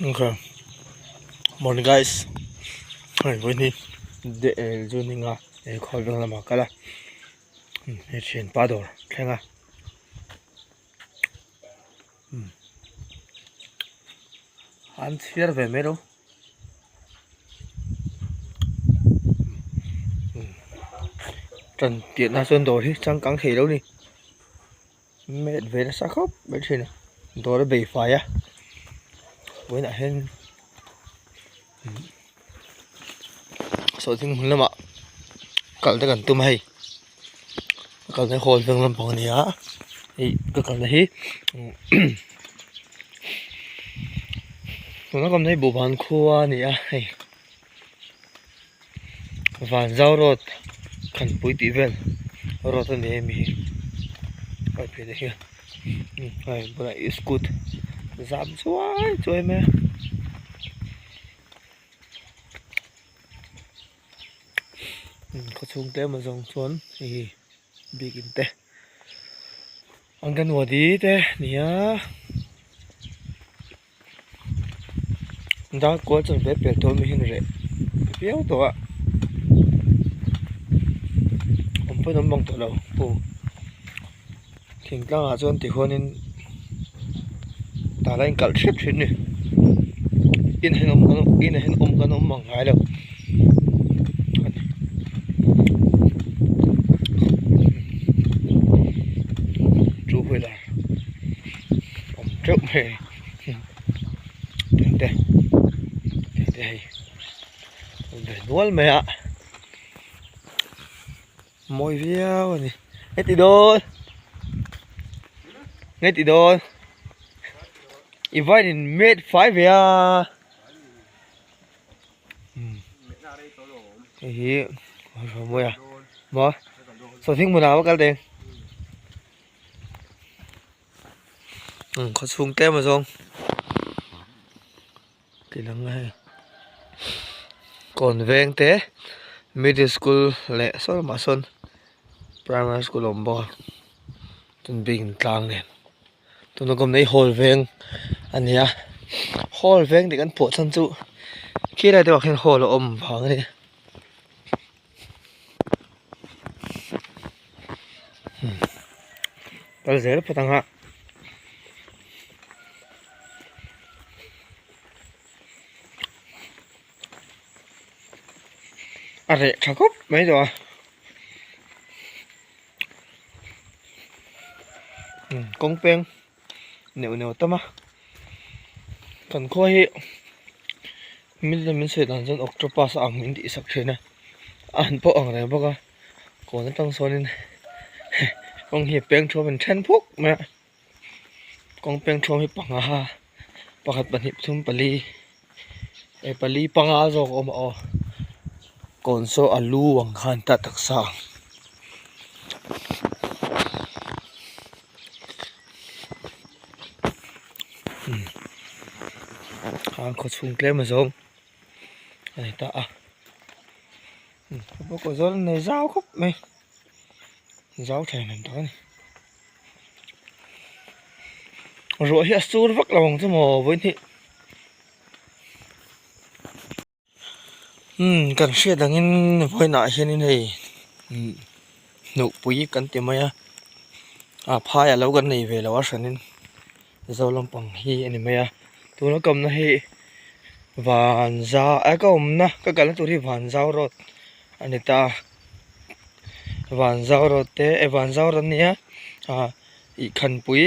Okay morning guys hei vawiin hi June ni nga khawl veng lamah kal a hei thianpa dawr thleng a an chhiar ve mai lo tan piahna chuan dawr hi changkang thei lo a ni. Met ve nasa khawp mai thin a dawr a bei fai a vawiinah hian sawhthing hmun lamah kal te kan tum a hei ka kalna hi hall veng lampang a ni a hei ka kalna hi tuna ka awmna hi buhban khua a ni a hei. Vanzau road Khanpui tih vel road a ni a mi hi a pianah hian hei bulah iskut zam chuai chuai mai a khaw chhung te emaw zawng chuan hei hi biakin te anganwadi te a ni a. Dar kual chuan ve pel tawh mi hian reh viau tawh a awm pawn an bang tawh lo aw thingtlang ah chuan tihuanin tah lah in kalh hrep thin a ni in ah hian in ah hian awm kan awm mang ngai lo a ni two wheeler awm teuh mai a ni. Te te hei ve nual mai a mawi viau a ni heti dawn heti dawn i vain in met fai ve a hei hi a mawi a maw sawhthing hmunah a kal teng. Khaw chhung tlem a zawng tih lang a hei kawn veng te middle school leh saw lamah sawn primary school a awm bawk a chuan building tlang nen tuna ka awmna hi hall veng a ni a hall veng tih kan phuah chhan chu khilai deuhah khian hall a awm vang a ni. Kal zel phawt ang a. A reh tha khawp mai tawh a. Kawng peng neuh neuh tam a. Kan khua hi Min min sawi dan chuan octopus a ang min tih sak thin a a han pawh ang reng bawk a kawn atang sawnin kawng hi a peng thuam in then phuk mai a kawng peng thuam hi panga pakhat pahnih pathum pali eh pali panga zawk a awm a aw kawn saw a lu ang khan ta taksa ang. An khaw chhung tlem a zawng a ni ta a khaw zawl an nei zau khawp mai zau tha em em tak a ni ruah hi a sur vak lo ang chu maw vawihnih. Umm kan hriat angin vawiinah hianin hei umm hnukpui kan ti mai a a phaiah lo kan nei ve lo a hranin zo lampang hi a ni mai a tuna ka awmna hi vanza a ka awmna ka kalna tur hi vanzau road a ni ta a vanzau road te eh vanzau road a nia ah ih khanpui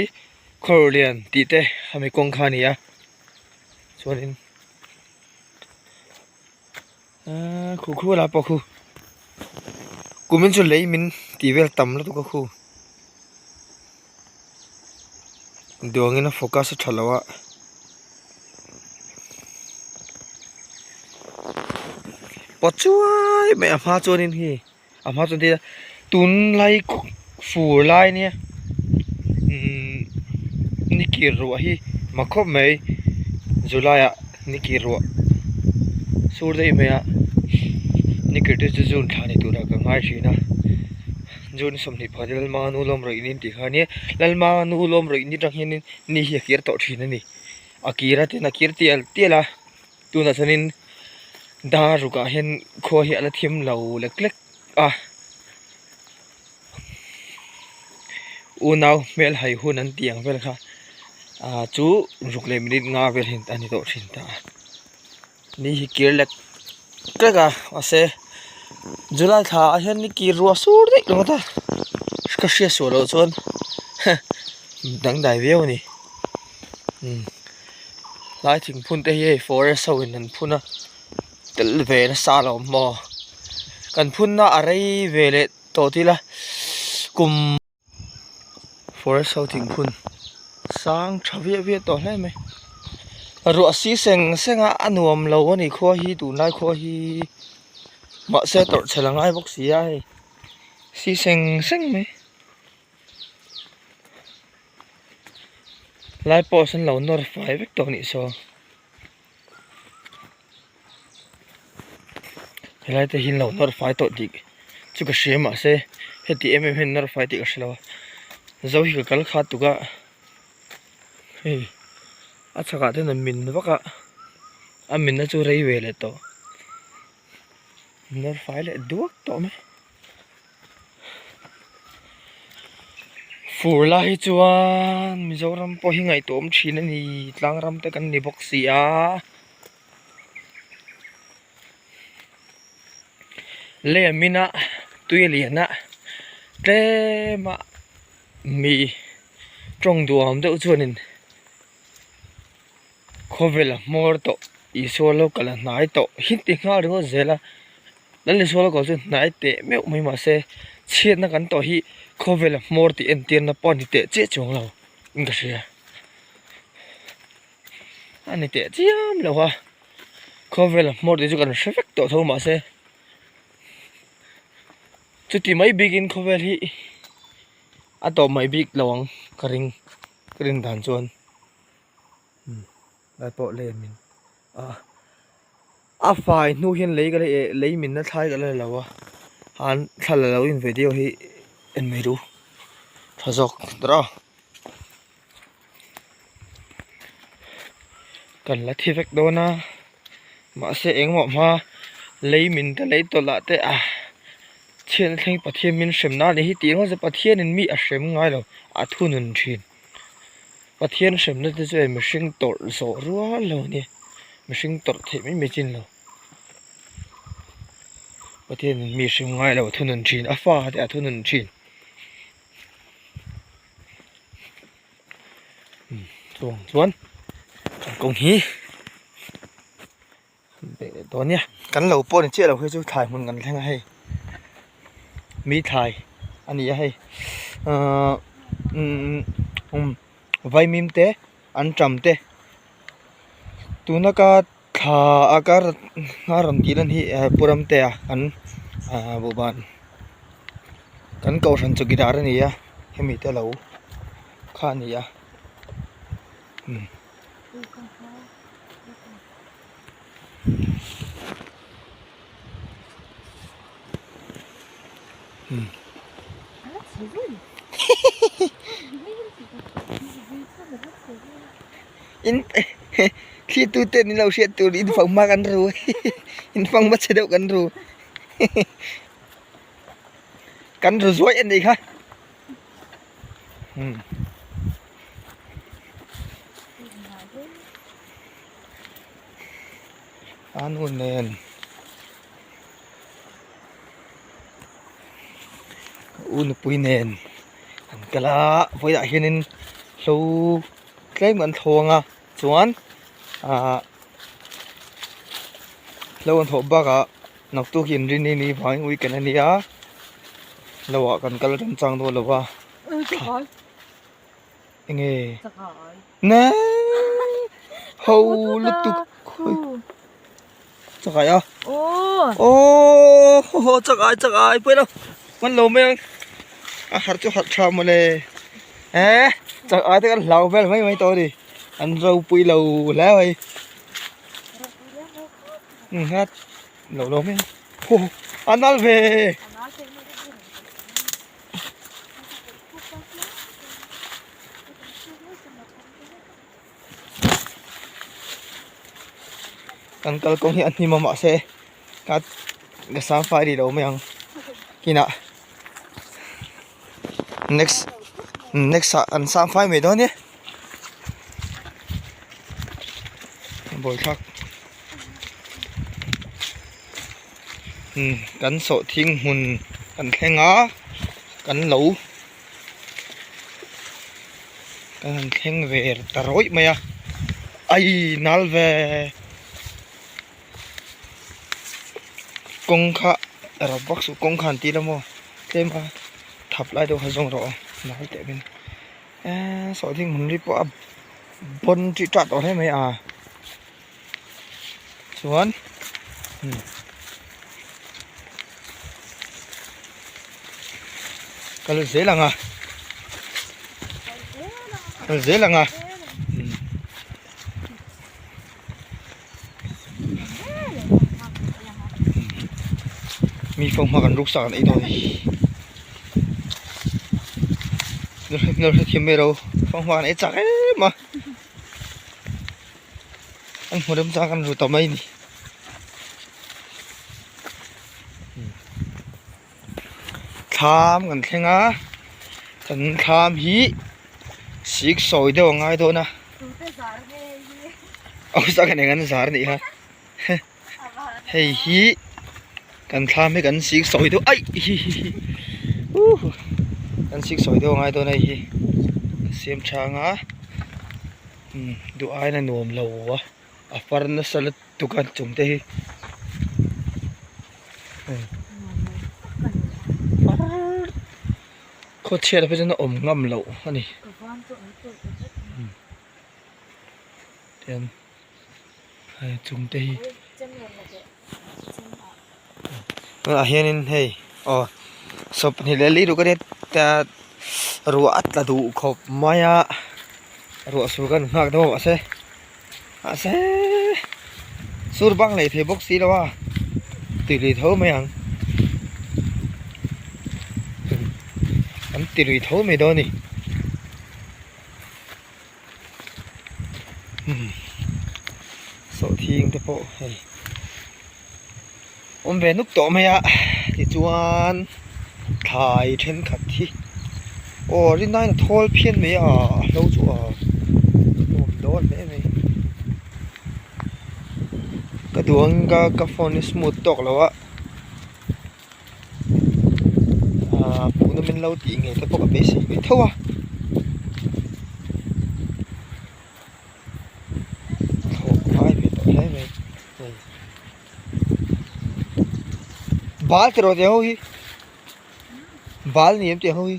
khawrlian tih te ami kawng kha a ni a chuanin. Ahh khu khu la pawh khu kumin chu lei min tih vel tam lutuk a khu duangin a focus a tha lo a paw chuai mai a hma chuanin hei a hma chuan tia tunlai fur lai nia umm ni kir ruah hi mak khawp mai July ah ni kir ruah sur daih mai a ni kir te chu June thla ni turah ka ngai thin a June 24 Lalmanga nu lawm rawih ni an tih kha ania Lalmanga nu lawm rawih ni atang hianin ni hi a kir tawh thin a ni. A kir a tin a kir tial tial a tunah chuanin dar rukah hian khua hi a la thim lo lek lek a unau hmel hai hun an tih ang vel kha ah chu ruk leh minute nga vel hi a ni tawh thin ta a ni hi kir lek lek a mahse July thla ah hian ni kir ruah sur daih ringawt a ka hriat suah loh chuan dangdai viau a ni umm lai thingphun te hi hei forest ho in an phun a tel ve nasa a lo awm maw kan phun na a rei ve leh tawh tih ila kum. Forest ho thingphun sang tha viah viah tawh hle mai ruah si seng seng a a nuam lo a ni khua hi tunlai khua hi mahse tawrh chhel a ngai bawk si a hei si seng seng mai lai post an lo nawr fai vek tawh a nih saw. Helai te hi an lo nawr fai tawh tih chu ka hria mahse heti em em hian nawr fai tih ka hre lo a zo hi ka kal kha tuk a hei a chhakah te hian min vak a a minna chu rei ve leh tawh nawr fai leh duak tawh mai. Fur lai hi chuan Mizoram pawh hi ngaihtuah awm thin a ni tlang ram te kan ni bawk si a lei a min a tui a lian a tlem a mi tawng duham deuh chuanin khawvel a hmawr tawh Isua lo kal a hnai tawh hi ti nghal ringawt zel a Lal Isua lo kal chu hnai teh meuh mai mahse chhiatna kan tawh hi khawvel a hmawr tih entirna pawh a ni teh chiah chuang lo in ka hria a ni teh chiam lo a khawvel a hmawr tih chu kan hre vek tawh tho mahse chuti mai bikin khawvel hi a tawp mai bik lo ang ka ring ka rin dan chuan. Lai pawh lei min a a fai hnu hian lei ka la eh lei min na thlai ka la lo a han thla la lo in video hi en mai duh tha zawk tawh a kan la thi vek dawn a mahse engmah hma lei min te lei tawlh ah te a chhiatna thleng Pathian min hrem na a ni hi tih ringawt chu Pathian in mi a hrem ngai lo a thunun thin. Pathian hremna te chu hei mihring tawrh zawh rual lo a ni mihring tawrh theih mai mai chin lo Pathian in mi hrim ngai lo a thunun thin a fa te a thunun thin chuang chuan kan kawng hi beh leh dawn nia kan lo pawh ni chiah lo hi chu thlai hmun kan thleng a hei mi thlai a ni a hei ahh umm vaimim te an ṭam te tuna ka thla a ka rawn tih lan hi pu Ramtea an ahh buhban kan kohhran chawkidar a ni a hemi te lo kha a ni a. In thli tu ten in lo hriat tur in fang hma kan ru in fang hma chhe deuh kan ru kan ru zuai a nih kha. A nu nen ka u nupui nen an kal a vawilah hianin hlo tlem an thlawng a chuan ahh hlo an thawh bakah Naktuk hi inrin ni vangin weekend a nia lo ah kan kal remchang dawn lo va enge ne ho lutuk chakai a aw chakai chakai pawi lo hman lo mai ang a harh chu harh tha mawle e chakai te kan hlau vel mai mai tawh a ni an ropui lo hle mai. Nghat lo lo mai a a nal ve Kan kalkawng hi a hnim a mahse ka ka sang fai rih lo mai ang kinah next next ah an sang fai mai dawn e bawlthlak umm kan sawhthing hmun kan thleng a kan lo Kan han thleng ve ta rawih mai a, ai nal ve kawng kha rap vak suh kawng kha an ti la maw tlem a thap lai deuh kha zawng rawh aw nal teh min eee sawhthing hmun ri pawh a bawn tih tah tawh hle mai a chuan kal zel ang a kal zel ang a mi fanghma kan ruksak an ei dawn a ni hrethiam mai ro fanghma an ei chak em a. An hmu rem chang an ru ta mai ni. Thlam kan thleng a, kan thlam hi sik sawi deuh a ngai dawn a. Aw zak eng an zar anih kha. Hei hi kan thlam hi kan sik sawi deuh aih hi hi hi kan sik sawi deuh a ngai dawn a hei hi siam tha anga. Duh aiin a nuam lo a a far nasa lutuk a chung te hi khaw chhiat ah phei chuan a awm ngam loh a ni tian hei chung te hi tunah hianin hei aw sawmhnih leh li ruk a nia ruah a tla duh khawp mai a ruah sur kan nghak dawn mahse mahse sur bang leh thei bawk si lo a tui lui tho mai ang an ti lui tho mai dawn a ni. Sawhthing te pawh hei awm ve nuk tawh mai a tichuan thlai thenkhat hi aw rinaiin a thawl phian mai a a hlo chu a nuam dawn hle mai ka duh ang ka ka phone hi smooth tawk lo a Ahh hmuhna min lo tih ngei te pawh ka beisei ve tho a thlawh ngai ve tawh hle mai hei bal tiraw tih ho hi bal ni em tih ho hi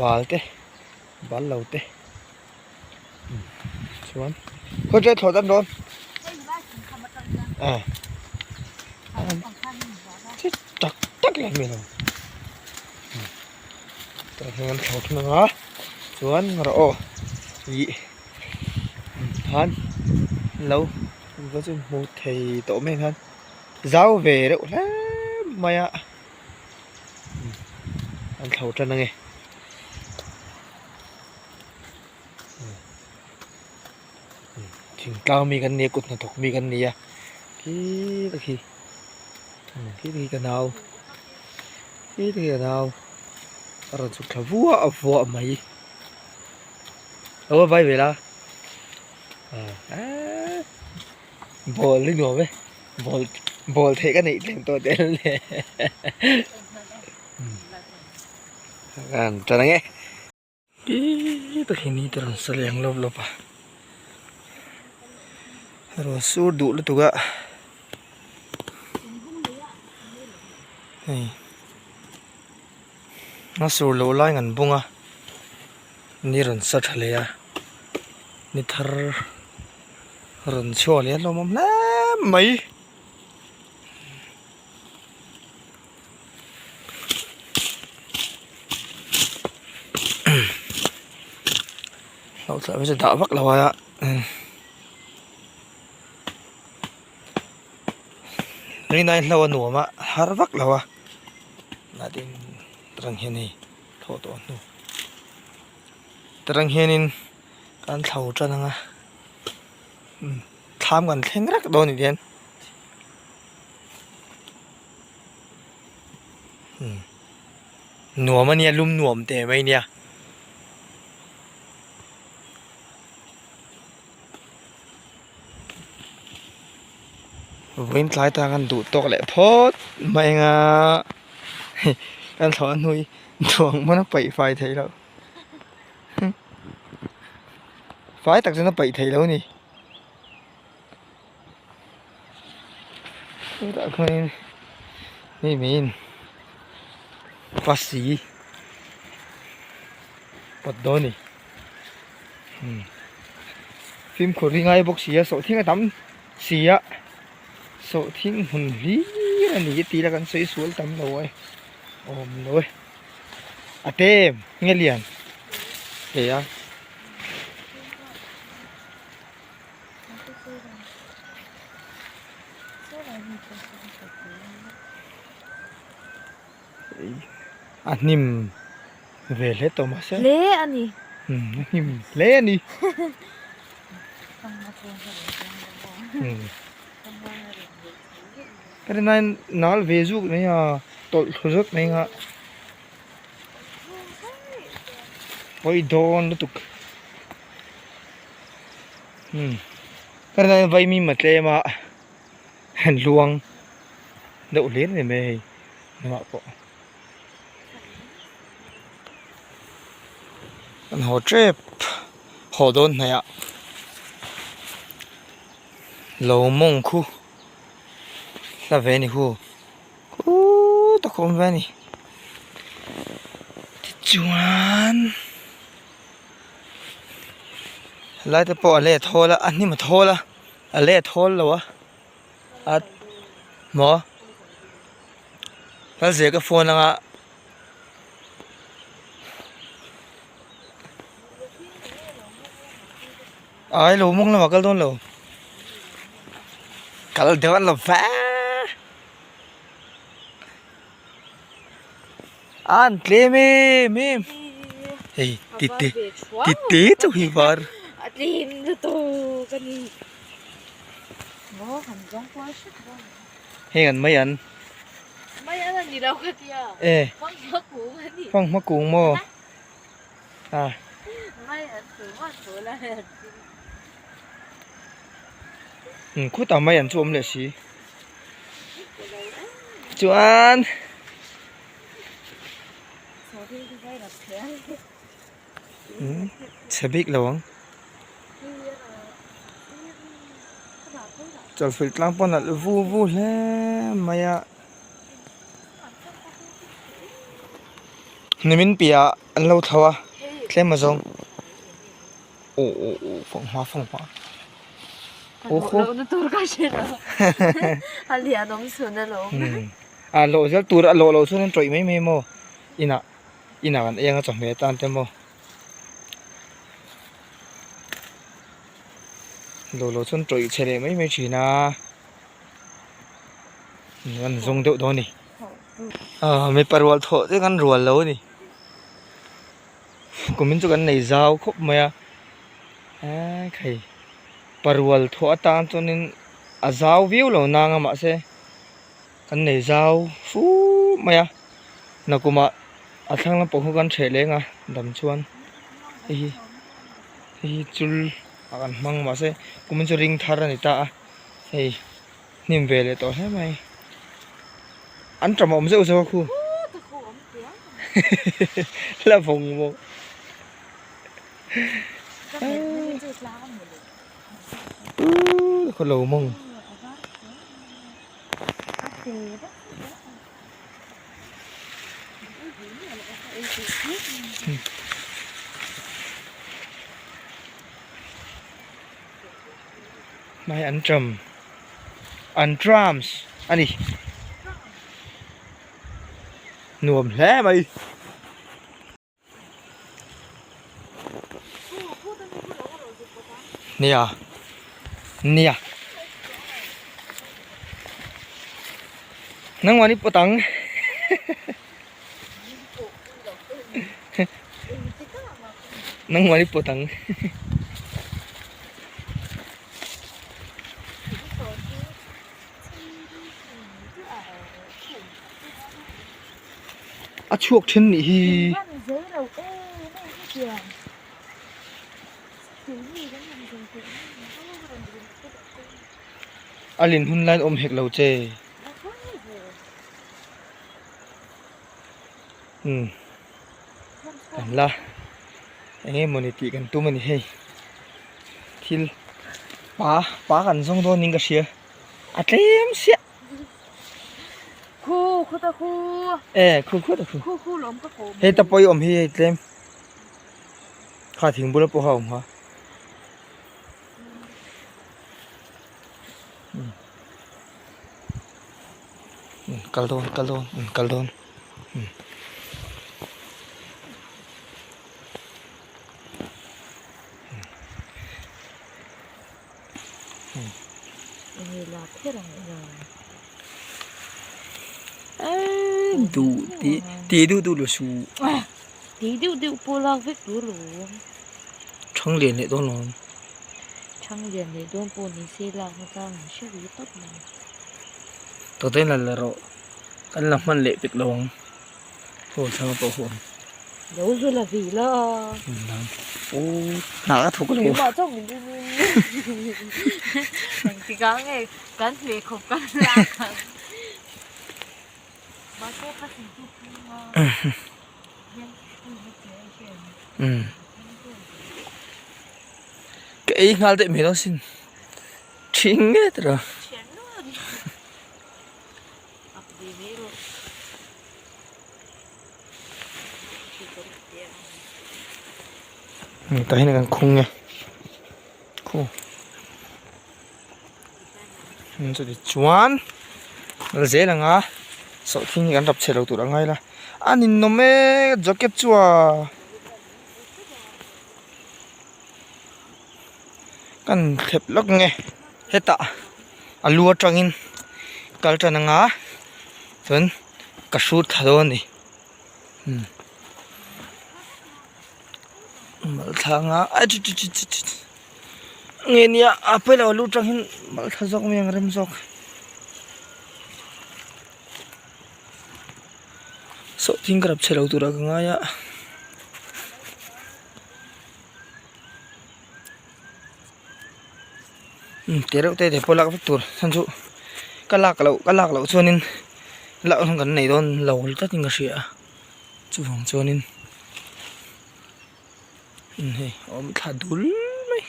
bal te bal lo te. Chuan khawi tlai thlawh dan dawn a chi tak tak leh mai lo tah hian an thlawh thung ang a chuan rawh aw ih khan lo va chu hmu thei tawh mai khan zau ve reuh hle mai a an thlawh tan ange. Thingtlang mi kan ni a kut hnathawk mi kan ni a khi te khi khi te khi ka nau khi te khi ka nau a rawn chhuk thla vuah vuah mai lo vai ve la ah ball hi nuam e ball ball theih ka neih tlem tawh tel nen an tan ange. Ih tak hi ni te rawn sa leng lawp lawp a rawn sur duh lutuk a hei a sur loh lai an bung a ni rawn sa tha leh a ni thar rawn chhuak leh a hlawm awm hle mai. Hlauh thlai chu dah vak lo a rinai hlo a nuam a har vak lo a natin tarang hian hei thlawh tawh a hnu tarang hianin kan thlo tan ang a. Thlam kan thleng rek dawn ni hian nuam a nia lum nuam teh mai nia. Vawiin tlai tan kan duh tawk leh phawt mai anga kan thlawh a hnui duang hmana paih fai theih loh. Fai tak chuan a paih theih loh a ni. Chutah khuanin hei miin pasi pawt dawn a ni. Fimkhur hi ngai bawk si a sawhthing a tam si a sawhthing hmun hlir a ni tih ila kan sawi sual tam lo e awm lo e. A tem nge lian hle a. A hnim ve hle tawh mahse. Hle a ni. A hnim hle a ni. Ka rin aiin nal ve zuk mai a tawlh thlu zawt mai ang a pawi dawn lutuk umm ka rin aiin vaimim a tlem a luang deuh hlir a ni mai hei hnungah pawh an haw tep haw dawn hnaih ah lo mawng khu. Hla ve ni hu khuuu tak a awm ve a ni tichuan helai te pawh a let hawl a a hnim a thawl a a let hawl lo a a maw kal zel ka phone anga. Ai lo mawng lamah kal dawn lo kal dawn lo va an tlem em em hei ti te ti te chauh hi var a tlem lutuk a ni maw han zawng kual hret dawn heng an mai an mai an a ni lo ka tia e fanghma kung a ni fanghma kung maw. A. Khutah mai an chu awm leh si. Chuan chhe bik lo ang. Chawlhfilh tlang pawn a vu vu hle mai a. Nimin piahah an lo thlo a tlem azawng aw aw aw fanghma fanghma aw khaw a lawh zel tur a lawh loh chuan an tawih mai mai maw inah inah kan eng a chawhmeh atan te maw lawh loh chuan tawih chhe leh mai mai thin a. An zawng deuh dawn a ni ah mipa rual thawh te kan rual lo a ni kumin chu kan nei zau khawp mai a eee khai parual thawh atan chuanin a zau viau lo nang a mahse kan nei zau fu mai a nakumah a thlang lampang khaw kan ṭheh leng a dam chuan hei hi hei hi chul ah kan hmang mahse kumin chu ring thar a ni ta a. Hei hnim ve leh tawh hle mai an ṭam awm zeuh zeuh a khu la vawng bawk khaw lo mawng. Hmai an tram an trams a ni nuam hle mai. Nia nia nangmahni pawt ang nangmahni pawt ang. chhuak then nih hi. A lin hun laiin awm hek lo che. Umm kan la eng nge mawni tih kan tum a ni hei thil pa pa kan zawng dawn in ka hria a tlem siah. Khu khu ta khu. E khu khu ta khu. Khu khu lawm ka kawm. Hei ta pawh i awm hi hei tlem. Kha thing bula pawh kha a awm kha. Kal dawn kal dawn kal dawn. Duh ti ti deuh deuh lo su. Ti deuh deuh pawh lak vek tur lo. Thang lian leh dawn lo. Thang lian leh dawn pawh ni se lak na chang an hre ve tawp mai. Tawhte la la rawh. Kan la hman leh pek lo ang. Haw thlang pawh huam. Lo zu la vi la. Aw hna ka thawk lo. Keimah chauh min rin in. Engtikah nge kan hleh khawp kan lak ang. Mahse ka thing chu phung a. Hian pui na che a hria em. Ka ei nghal daih mai lo sin. Thing nge tiraw. Thian nual. Tah hian kan khung nge khu chuti chuan kal zel ang a sawhthing hi kan rap chhe lo tur a ngai la a ninawm e jacket chu a kan thlep lawk nge hetah a lu atangin kal tan anga chuan ka hrut thla dawn a ni mal thla anga a chi chi chi chi chi nge nia a pawi lo a lu atang hian mal thla zawk mai ang rem zawk sawhthing ka rap chhe lo turah ka ngai a. Te reuh te te pawh lak vek tur chhan chu ka lak loh ka lak loh chuanin lak hun kan nei dawn lo tlatin ka hria a chuvang chuanin hei a awm thla dul mai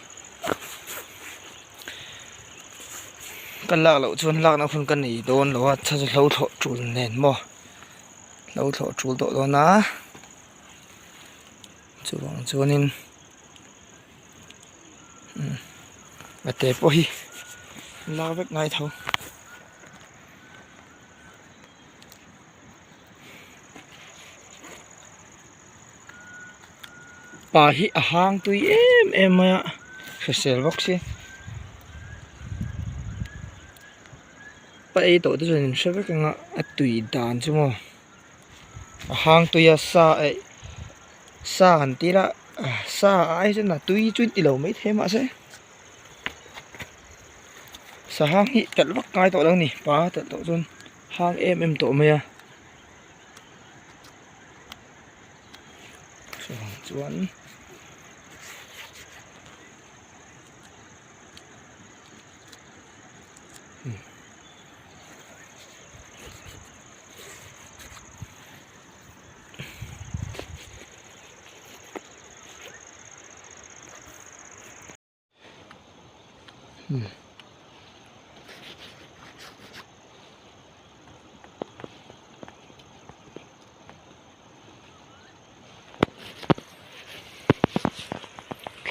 ka lak loh chuan lakna hun ka nei dawn lo a chhan chu hlo thlawh tul nen maw hlo thlawh tul tawh dawn a chuvang chuanin. A te pawh hi lak vek ngai tho. Pa hi a hang tui em em mai a hrisel bawk si pa ei tawh te chuan in hre vek ang a a tui dan chu maw. A hang tui a sa eh sa han tih ila sa ai chuan a tui chu in ti lo mai thei mahse sa hang hi telh vak ngai tawh lo a ni pa telh tawh chuan hang em em tawh mai a chuvang chuan.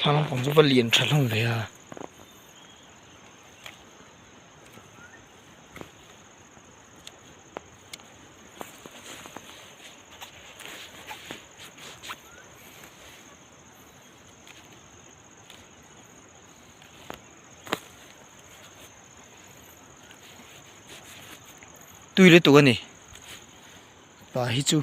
Thla lampang chu va lian tha hlawm ve a. Tui lutuk a ni pa hi chu.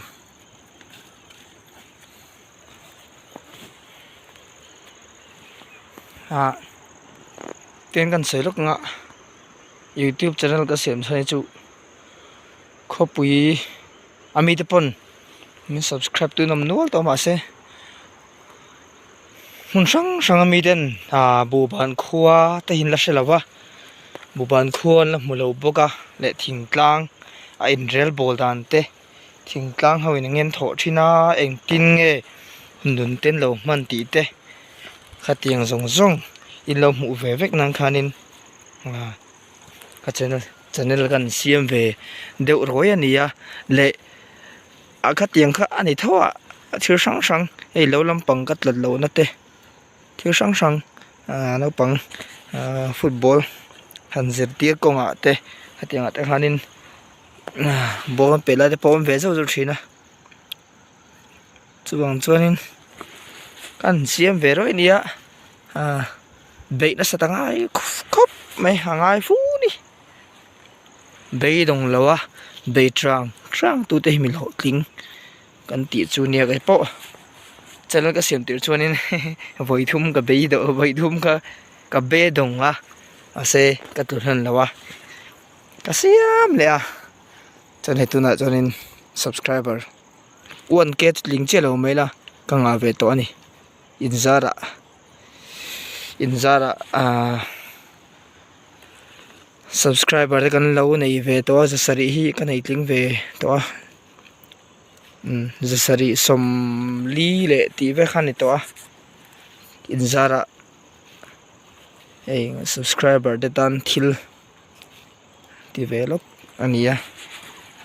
Ah tin kan sawi lawk ang a youtube channel ka siam chhan hi chu khawpui a mite pawn. Min subscribe tu in awm nual tawh mahse hmun hrang hrang a mi ten ah buhban khua te hi an la hre lo va buhban khua an la hmu lo bawk a leh thingtlang a inrel bawl dan te thingtlang ho in eng nge an thawh thin a engtin nge nun te an lo hman tih te khatiang zawng zawng in lo hmuh ve vek nan khanin ah ka channel channel kan siam ve deuh ruai a ni a leh. A khatiang kha a ni tho a thil hrang hrang hei lo lampang ka tlat lohna te thil hrang hrang ahh naupang ahh football han zirtir kawngah te hetiang ah te khanin ahh ball an peh lai te pawh a awm ve zauh zauh thin a chuvang chuanin ka han siam ve rawih a nia ahh beih nasa ta ngai khawp mai a ngai fu a ni. Beidawng lo a bei tang tang tute hi mi hlawhtling kan tih chu nia kei pawh channel ka siam tirh chuanin vawi thum ka bei deuh vawi thum kha ka be dawng a mahse ka tlu hlan lo a ka siam leh a chuan hei tunah chuanin subscriber one k chu tling chiah lo mai la ka ngah ve tawh a ni inzarah inzarah ahh. Subscriber te kan lo nei ve tawh a zasarih hi ka nei tling ve tawh a umm zasarih sawmli leh tih vek kha a ni tawh a inzarah hei subscriber te tan thil ti ve lawk a ni a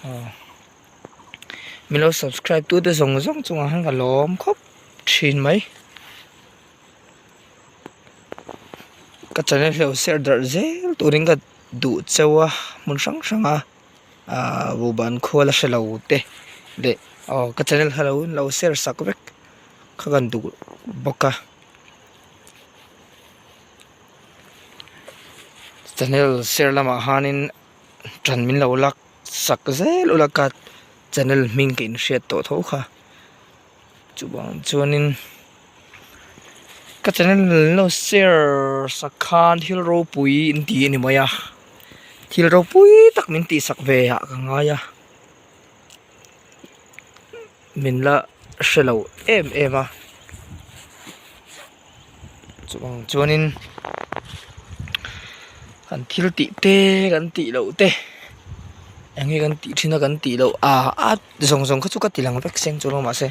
aw min lo subscribe tu te zawng zawng chungah hian ka lawm khawp thin mai. Ka channel hi lo share darh zel turin ka duh cheu a hmun hrang hrang a ahh buhban khua la hre lo te leh aw ka channel kha lo lo share sak vek kha kan duh bawk a channel share lamah hianin ṭan min lo lak sak zel ula ka channel hming ka inhriat tawh tho kha. Chuvang chuanin ka channel lo share sak khan thil ropui in ti a ni mai a thil ropui tak min tih sak ve ah ka ngai a min la hre lo em em a chuvang chuanin kan thil tih te kan tih loh te eng nge kan tih thin a kan tih loh ah a zawng zawng kha chu ka ti lang vek seng chu lo mahse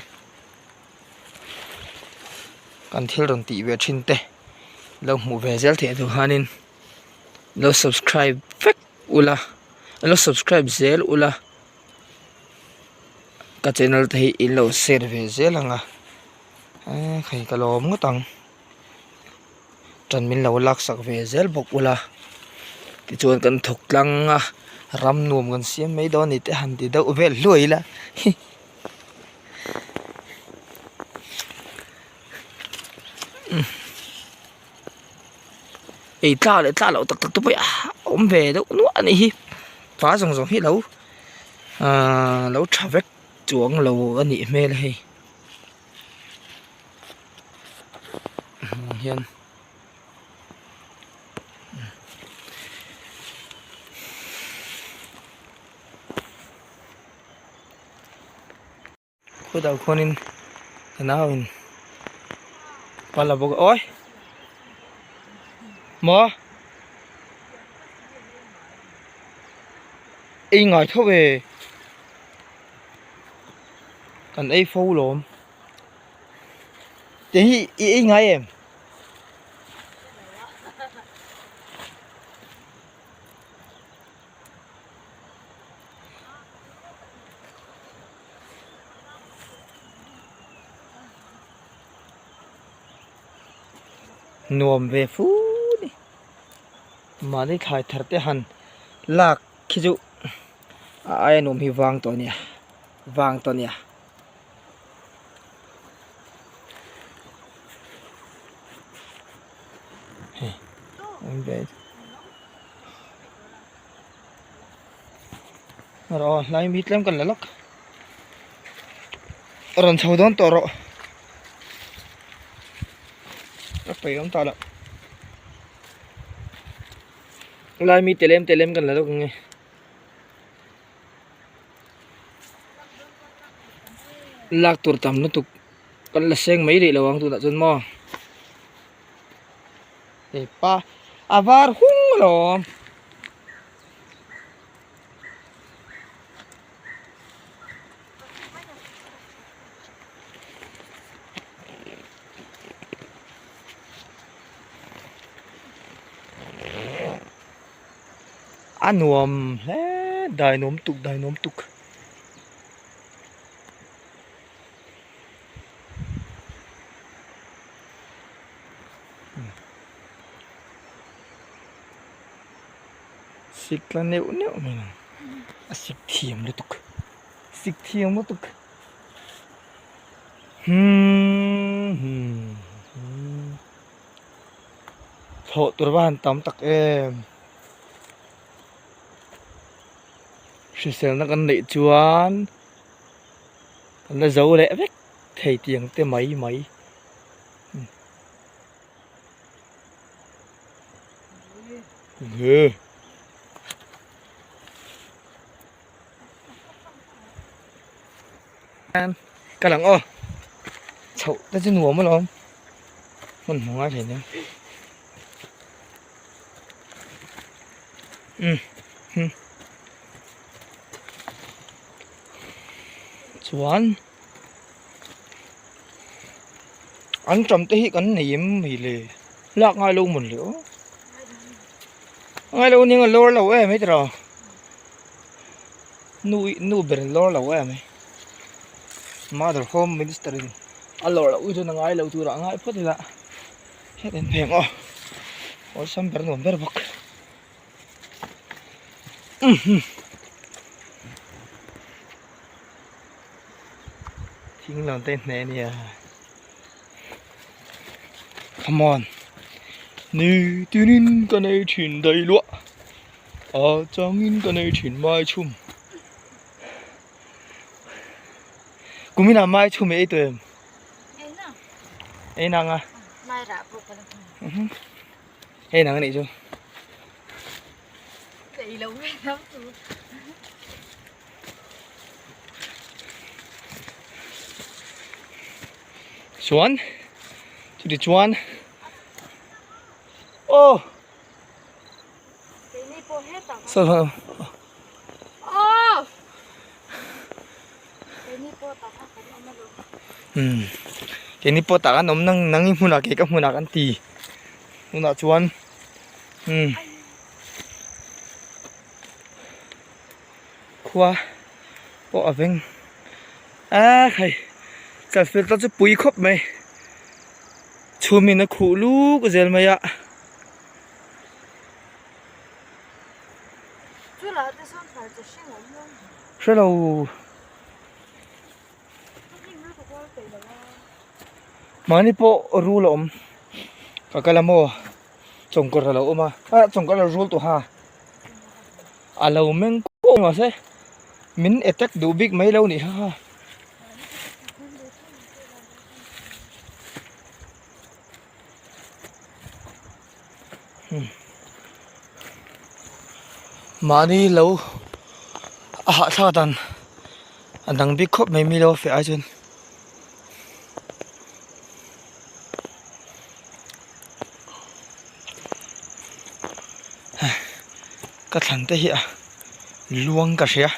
kan thil rawn tih ve thin te lo hmuh ve zel theih tur khanin lo subscribe vek ula lo subscribe zel ula ka channel te hi in lo share ve zel ang a eee hei ka lawm ngawt ang. Ṭan min lo laksak ve zel bawk ula tichuan kan thawk tlang a ram nuam kan siam mai dawn a ni te han ti deuh vel hluai ila hi. Ei tla leh tla loh tak tak te pawh hi a awm ve deuh nuah a nih hi pa zawng zawng hi lo ahh lo tha vek chuang lo a nih hmel a hei. Hian khutah khuanin ka nauin pal a bawk a awi maw ei ngai tho e. Kan ei fo lawm. Te hi i ei ngai em? Nuam ve fu ni. Mahni thlai thar te han lak khi chu a aia nuam hi vang tawh a nia vang tawh a nia. Hei awm ve rawh aw hlai mi tlem kan la lawk rawn chho dawn tawh rawh a paih awm ta loh. Lai mi telem telem kan la lawk ang nge. Lak tur tam lutuk kan la seng mai rih lo ang tunah chuan maw. Hepa a var hung alawm. A nuam hle dai nuam tuk dai nuam tuk. Sik tla neuh neuh mai ang a sik thiam lutuk sik thiam lutuk hmm hmm thlawh tur va han tam tak em. Hriselna kan neih chuan kan la zo leh vek thei tiang te mai mai. Ka lang aw chhoh te chu nuam alawm hmun hmu ngai thei nia. Chuan an ṭam te hi kan nei em mai le lak ngai lo mawn le aw ngai lo ning a lawr lo em hei tiraw nu nu ber in lawr lo em hei mother home minister in a lawr loh hi chuan a ngai lo turah a ngai phawt ila. Heti an pheng aw awlsam ber nuam ber bawk thing lam te hneh ania come on ni tinin ka nei thin daih luah a changin ka nei thin mai chhum kuminah mai chhum ei tawh em. Ei nang a. Mai rah pawh ka la hmu. Ei nang anih chu. Ka ei lo mai lam chu. Chuan chuti chuan oh Keini pawh hetah so Oh Keini pawh tah khan kan awm alawm. Umm keini pawh tah kan awm nang nang i hmunah kei ka hmunah kan ti tunah chuan umm khua pawh a veng a khai chalfilh te chu pui khawp mai chhum in a khuh luk zel mai a. Hrelo. Mahni pawh rul a awm ka kal a maw chawngkawr a lo awm a ah chawngkawr a lo rul tawh ha a lo meng kuau mahse min attack duh bik mai lo nih kha. Mahni lo a hahthlak dan a dang bik khawp mai mi lo feh ai chuan. Ka thlan te hi a luang ka hria.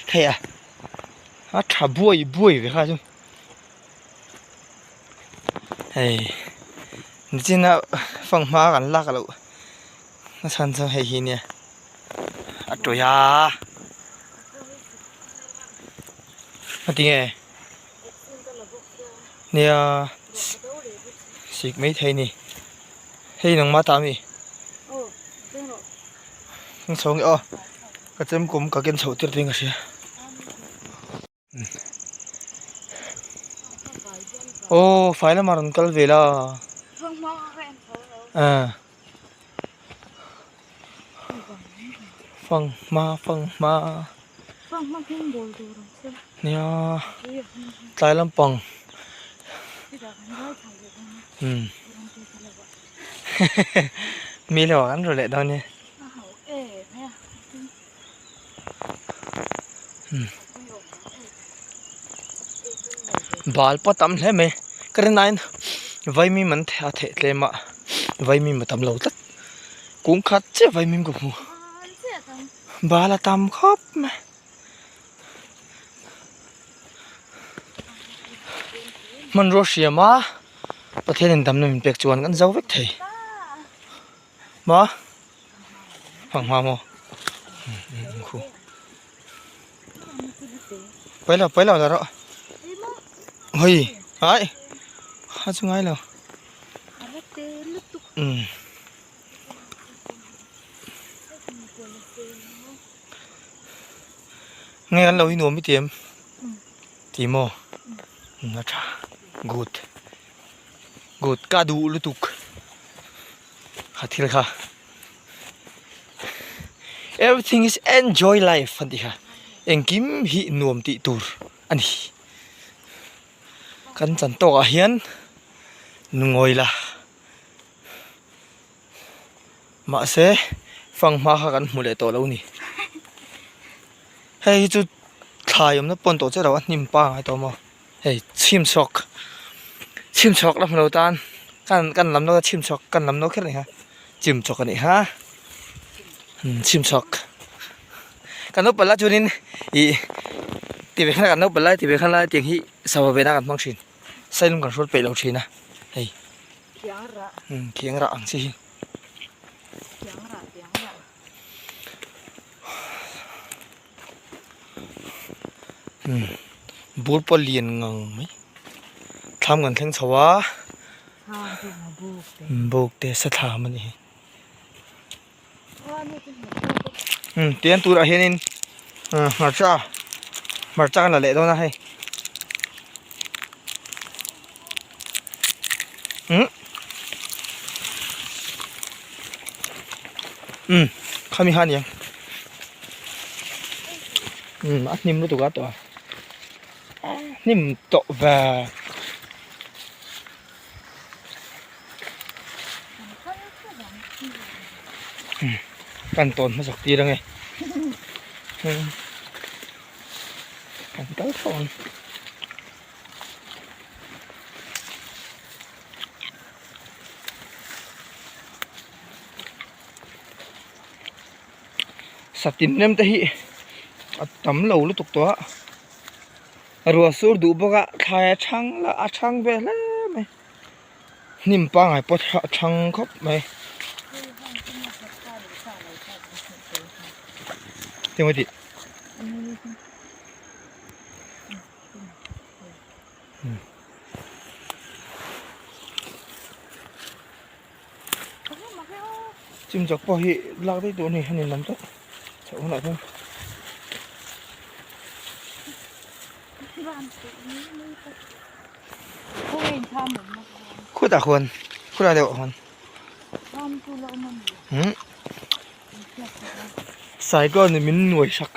Thei a a tha buai buai ve kha chu hei nichina fanghma kan lak loh na chhan chu hei hi nia a tawih a heti nge nia sik maithei a ni hei nangmah ta ami. Chho nge aw ka chem kum ka ken chhoh tir ding a hria aw fai lamah rawn kal ve la ah fanghma fanghma nia tlai lampang umm mi lo an rawh leh dawn e. Bal pawh a tam hle mai ka rin aiin vaimim an a theh tlem a vaimim a tam lo tlat kung khat chiah vaimim ka hmu bal a tam khawp mai. Hmanrua hriam a Pathian in damna min pek chuan kan zo vek thei maw fanghma maw khu pailo pailo la rawh hei ai a chu ngai lo umm. Nge an lo hi nuam i ti em ti maw a tha good good ka duh lutuk kha thil kha everything is enjoy life an tih kha engkim hi nuam tih tur a ni kan chan tawk ah hian nungawi la. Mahse fanghma kha kan hmu leh tawh lo ni. Hei hi chu thlai awmna pawn tawh chiah lo a hnim pangai tawh maw. Hei chhimchhawk chhimchhawk la hmu lo tan kan kan lam lo chhimchhawk kan lam lo kher a ni kha chimchawk a nih kha chhimchhawk kan naupang lai chuanin ih ti ve khan kan naupang lai ti ve khan lai tiang hi sava vena kan hmang thin sailum kan hrual peih lo thin a hei. Khiang rah. Umm khiang rah ang chi hi. Khiang rah khiang rah. Umm bur pawh lian ngang mai. Thlam kan thleng chho a. Thlam chu a buk te. Buk te sa thlam a ni hi. Umm tiang turah hianin hmarcha hmarcha kan la leh dawn a hei umm umm khami kha a ni ang umm a hnim lutuk a tawh a hnim tawh ve. Kan tawn hmasak tir ange kan kal tho ang satin nem te hi a tam lo lutuk tawh a. Ruah sur duh bawk a thlai a chhang la a chhang ve hle mai hnim pangai pawh a chhang khawp mai eng tih chimchawk pawh hi lak daih duh a ni a ni lam tawh chhoh hunah chuan. Khutah khuan khulai deuh ah khuan umm cyclone in min nuai sak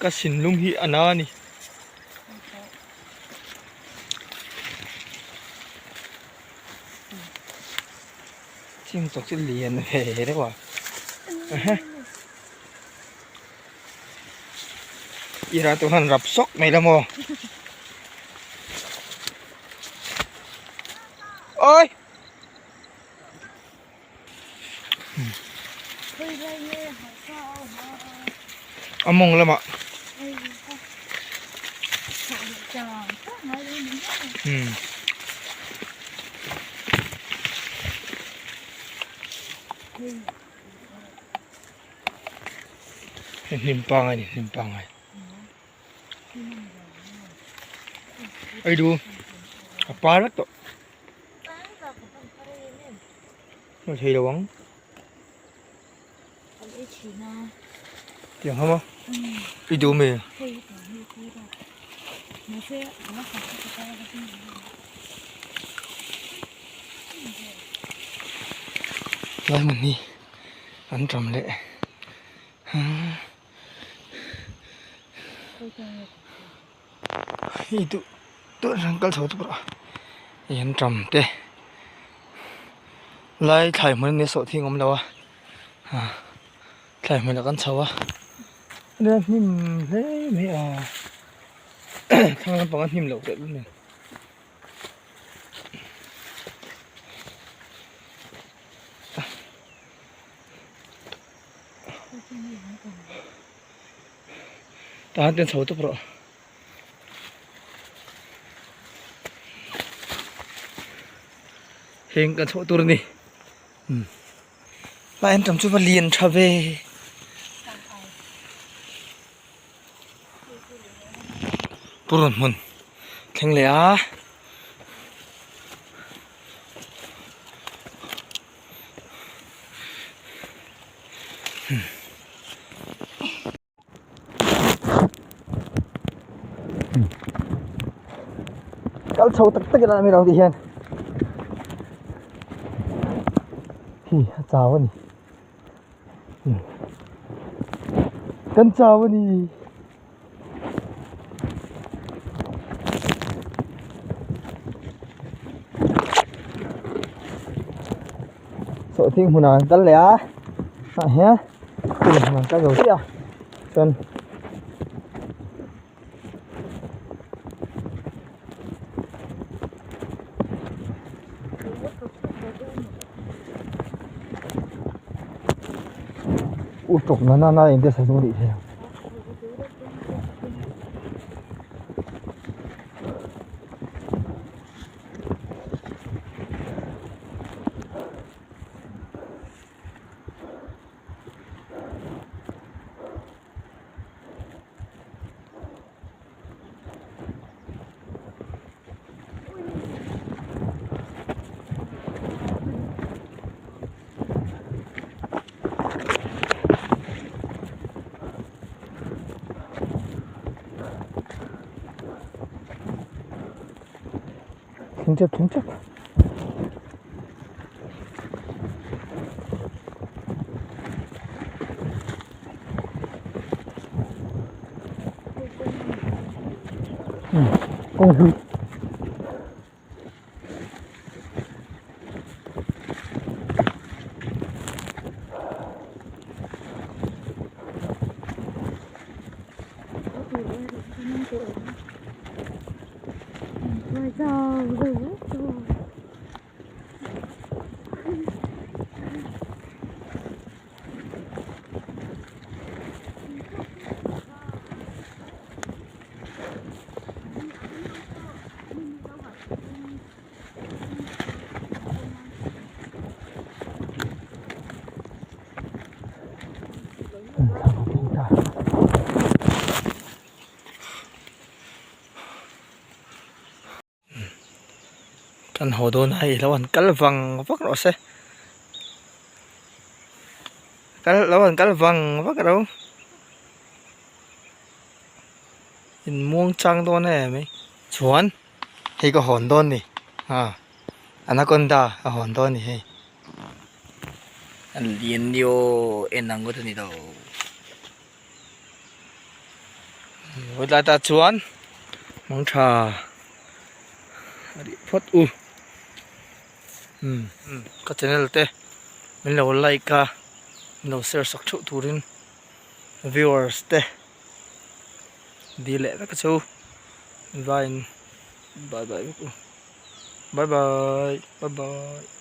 ka thinlung hi a na a ni. Chim chawk chu lian ve deuh a ira tur han rap sawk mai la maw oi A mawng lamah umm hei hnim pangai a ni hnim pangai ei du a par vek tawh. Hmu thei lo ang. Tiang hama i duh mi. Lai hmun hi an ṭam leh Hei duh duh an kal chho tawp rawh a hei an ṭam te lai thlai hmun ania sawhthing a awm lo a. Thlai hmunah kan chho a nia hnim hle mai a thlang lampang a hnim loh teh lul nen. Tahan ten chho tawp rawh. Heng kan chhoh tur a ni. Lai an tam chu va lian tha ve. Purun hmun thleng leh a. Kal chho tak tak ila mi lo ti hian hi a chau a ni kan chau a ni. Sawhthing hmunah an kal leh a ah hian thil hmunah an kal zo chiah a chuan u tawk na na eng te sa chu nih thei ang. Thleng tep thleng tep. Kawng hlui. Kan haw dawn a hei lo an kal vang vak rawh se kal lo an kal vang vak ro in muang chang dawn em mai chuan hei ka hawn dawn ni a anaconda a hawn dawn ni hei a lian ni aw en ang ngawt a ni lo. Hetlai tah chuan mangtha a rih phawt u umm ka channel te min lo like a min lo share sak theuh turin viewers te dil leh vek a chu vaiin bye bye vek u bye bye bye bye.